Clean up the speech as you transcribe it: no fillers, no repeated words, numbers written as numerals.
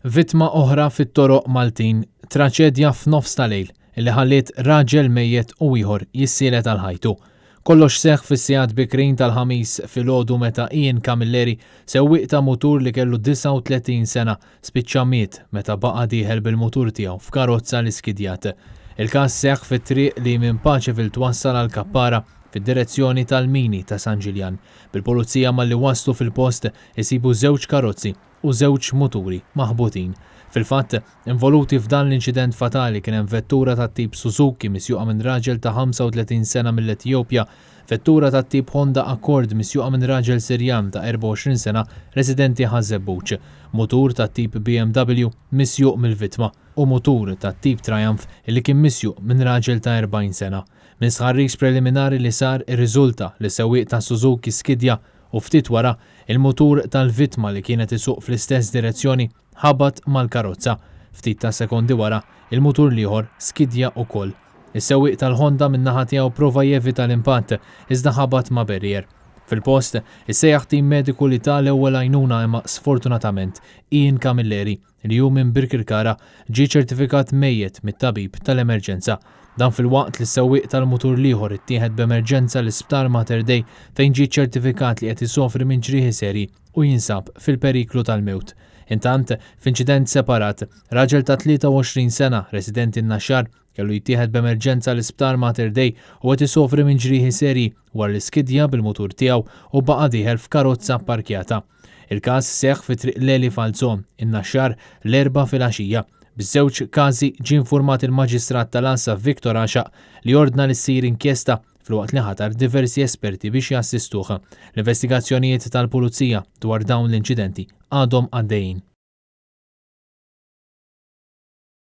Vittma oħra fit-toroq Maltin, traċedja f'nofs ta' lejl illi ħalliet raġel mejjet u ieħor jissielet għal ħajtu. Kollox seħħ fis-sigħat bikrin tal-Ħamis filgħodu meta Ian Camilleri, sewwieq ta' mutur li kellu 39 sena, spiċċa miet meta baqa' dieħel bil-mutur tiegħu f'karozza li skidjat. Il-każ seħħ fit-triq li minn Paceville twassal għal Kappara fid-direzzjoni tal-mini ta' San Ġiljan, bil-Pulizija malli waslu fil-post isibu żewġ karozzi u żewġ muturi maħbutin. Fil-fatt, involuti f'dan l-inċident fatali kien hemm vettura tat-tip Suzuki misjuqa minn raġel ta' 35 sena mill-Etjopja, vettura tat-tip Honda Accord misjuqa minn raġel Sirjan ta' 24 sena residenti Ħaż-Żebbuġ, mutur tat-tip BMW misjuq mill-vittma u mutur tat-tip Triumph li kien misjuq minn raġel ta' 40 sena. Minn stħarriġ preliminari li sar irriżulta li sewwieq ta' Suzuki skidja u ftit wara, il-mutur tal-vittma li kien qed isuq fl-istess direzzjoni ħabat mal-karozza. Ftit ta' sekondi wara, il-mutur l-ieħor skidja ukoll. Is-sewwieq tal-Honda min-naħa tiegħu prova jevita l-impatt, iżda ħabat ma' barrier. Fil-post, issejjaħ tim mediku li ta l-ewwel għajnuna imma sfortunatament, Ian Camilleri, li hu minn Birkirkara, ġie ċertifikat mejjet mit-tabib tal-emerġenza. Dan filwaqt li s-sewwieq tal-mutur l-ieħor ittieħed b'emerġenza l-Isptar Mater Dei fejn ġie ċċertifikat li qed isofri minn ġrieħi serji u jinsab fil-periklu tal-mewt. Intant, f'inċident separat, raġel ta' 23 sena residenti n-Naxxar kellu jittieħed b'emerġenza l-Isptar Mater Dei u qed isofri minn ġrieħi serji wara li skidja bil-mutur tiegħu u baqa' dieħel f'karozza pparkjata. Il-każ seħħ fi Triq Leli Falzon, in-Naxxar, l-Erbgħa filgħaxija. Biż-żewġ każi ġie infurmat il-Maġistrat tal-Għassa Victor Għaxaq li ordna li ssir inkjesta filwaqt li ħatar diversi esperti biex jassistuh. L-investigazzjonijiet tal-Pulizija dwar dawn l-inċidenti għadhom għaddejjin.